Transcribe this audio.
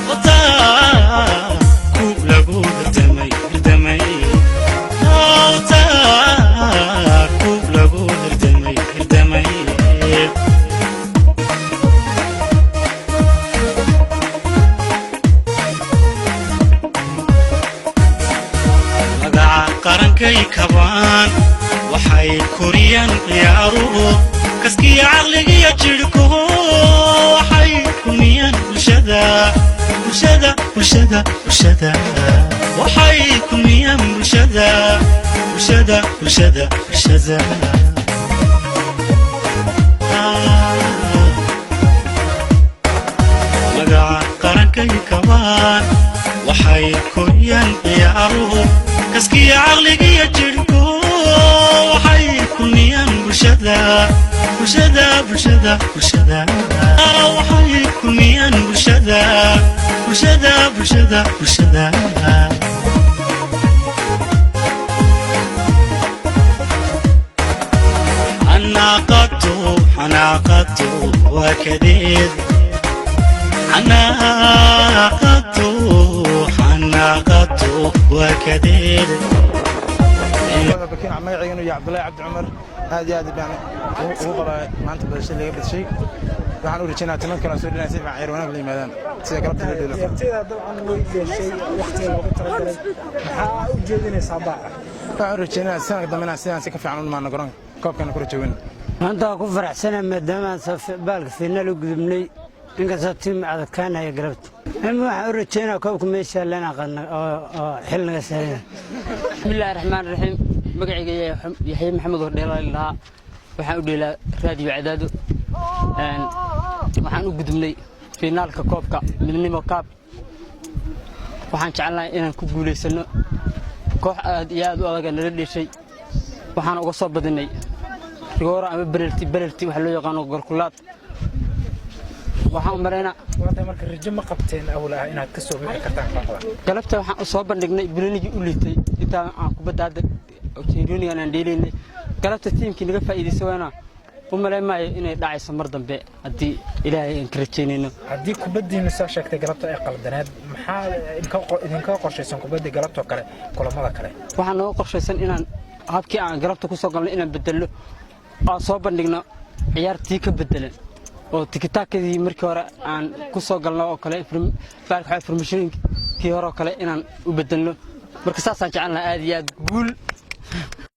Wataa kuub lagu hirdamay, hirdamay. Wataa kuub lagu hirdamay, hirdamay. Magaca qarankay kabaan, waxay koriyaan ciyaaruhu kaskiya caqligiyo jidhku. Waxay kulmiyaan bulshada, bulshada, bulshada, bulshada. Waxay kulmiyaan bulshada, bulshada, bulshada, bulshada. Magaca qarankay kabaan, waxay koriyaan ciyaaruhu kaskiya caqligiyo jidhku. Waxay kulmiyaan bulshada, bulshada, bulshada, bulshada. Waxay kulmiyaan bulshada, bulshada, bulshada, bulshada. Xanaaqatu, xanaaqatu waa kadeed. Xanaaqatu, xanaaqatu waa kadeed. Magacayga inuu yahay Cabdullaahi Cabdi Cumar. Aad iyo aad baan ugu qabaa maanta badasho laga badshay. Waxaan u rajaynaa timan kale soo dhinay si fiican ciyaar wanaag la yimaadaan sida galabta loo dheelo. Ciyaartoyda dabcan way dheeshay waqtiga loogu talagalay. Maxaa u jeedinaysaa baaca? Waxaan u rajaynaa sanadka dambe inaan sidaan si ka fiican u nimaano garoonka, koobkana ku rajoweyna. Maanta waa ku faraxsana maadaama aan baalka fiinaal u gudubnay, inkastoo tiim adkaanaya galabta. Waxaan u rajaynaa koobka meesha lena qadna oo xil naga saaran. Bismillahi raxmaan raxiim. Magacayga Yaxye Maxamed Hordheela lahaa. Waxaan u dheelaa Raadiyo Cadaado. Waxaan u gudubnay fiinaalka koobka Midnimo Cup. Waxaan jecelnahay inaan ku guulaysano. Koox aad iyo aad u adaga nala dheeshay. Waxaan uga soo badinay rigoora ama penalty, penalty waxa loo yaqaano golkulaad. Waxaan u maraynaa Waata marka rajo ma qabteen awal ah inaad ka soo bixi kartaan kooxda? Galabta waxaan u soo bandhignay biloonigii u liitay intaan aan kubadda hadda jeeriyoonigan aan dheelaynay. Galabta tiimkii naga faa'iidaysa waana u malayn maayo inay dhacayso mar dambe, haddii Ilaahay aan ka rajaynayno. Haddii kubaddiinu saa sheegtay galabta ay qaldaneed, maxaa idinka qorshaysan kubaddii galabtoo kale kulamada kale? Waxaa nooga qorshaysan inaan habkii aan galabta ku soo galnay inaan bedelno, aan soo bandhigno ciyaartii ka bedelan oo tikitaakadii markii hore aan ku soo galno oo kale, baalka formation-kii hore oo kale inaan u bedelno. Marka saasaan jecelnahay aad iyo aad guul.